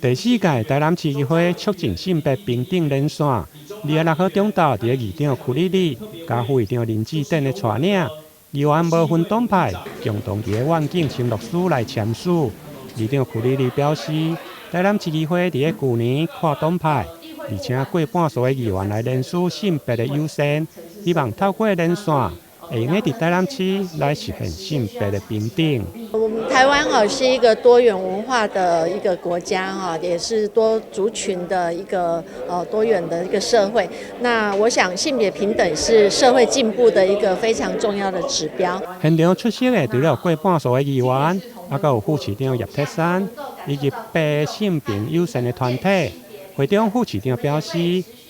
第四屆台南市議會促進性別平等連線，26號中晝佇咧議長屈里里佮副議長林志典的帶領，議員無分黨派，共同佇咧願景承諾書來簽署。議長屈里里表示，台南市議會佇咧舊年跨黨派，而且過半數的議員來聯署性別的友善，希望透過連線，會用得佇台南市來實現性別的平等。我們台灣哦是一個多元文化的一個國家哈，也是多族群的一個多元的一個社會。那我想性別平等是社會進步的一個非常重要的指標。現場出席的除了過半數的議員，猶閣有副市長葉鐵珊以及八个性平友善的團體。會中副市長表示，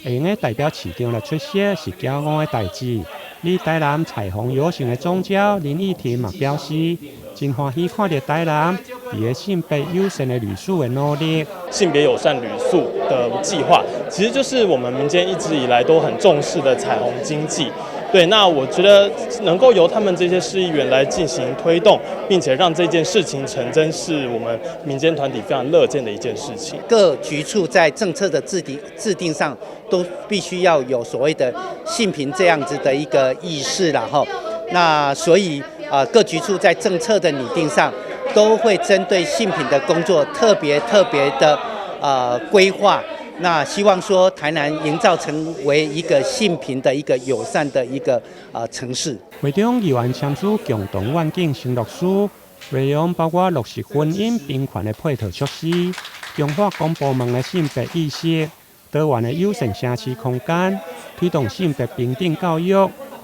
會用得代表市長來出席是驕傲的代誌。而台南彩虹遊行的總召林奕婷嘛表示，真歡喜看著台南佇咧性別友善的旅宿的努力。性別友善旅宿的計劃，其實就是我們民間一直以來都很重視的彩虹經濟。對，那我覺得能夠由他們這些市議員來進行推動，並且讓這件事情成真，是我們民間團體非常樂見的一件事情。各局處在政策的制定上，都必須要有所謂的性平這樣子的一個意識啦，哈。那所以啊，各局處在政策的擬定上，都會針對性平的工作特別特別的規劃。那希望說台南營造成為一個性平的一個友善的一個城市。會中議員簽署共同願景承諾書，內容包括落實婚姻平權的配套措施，強化公部門的性別意識，多元的友善城市空間，推動性別平等教育，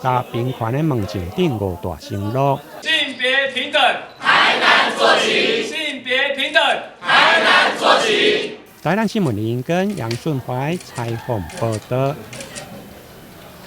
佮平權的門證等五大承諾。性別平等，台南做起；性別平等，台南做起。台南新聞林跟楊順懷採訪報道。